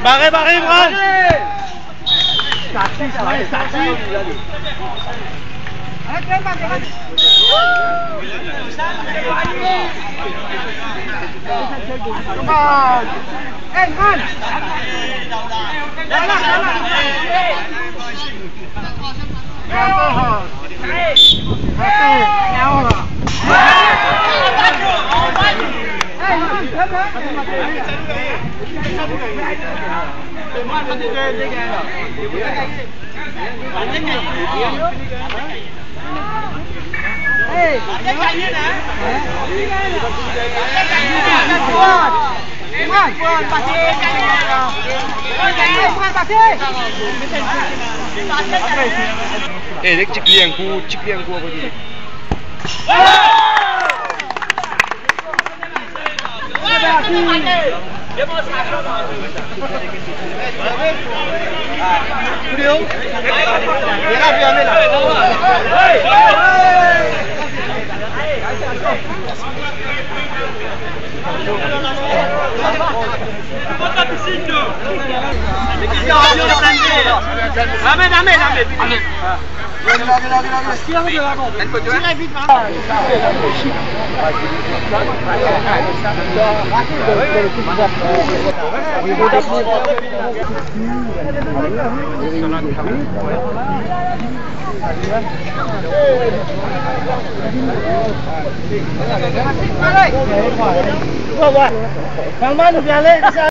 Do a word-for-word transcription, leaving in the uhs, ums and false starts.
Bare, bare, Imran! Stati, stati, stati. Come on. Hey, man. Eh, dek tik li enn kou, tik li enn kou akote. Amen, amen, amen, amen.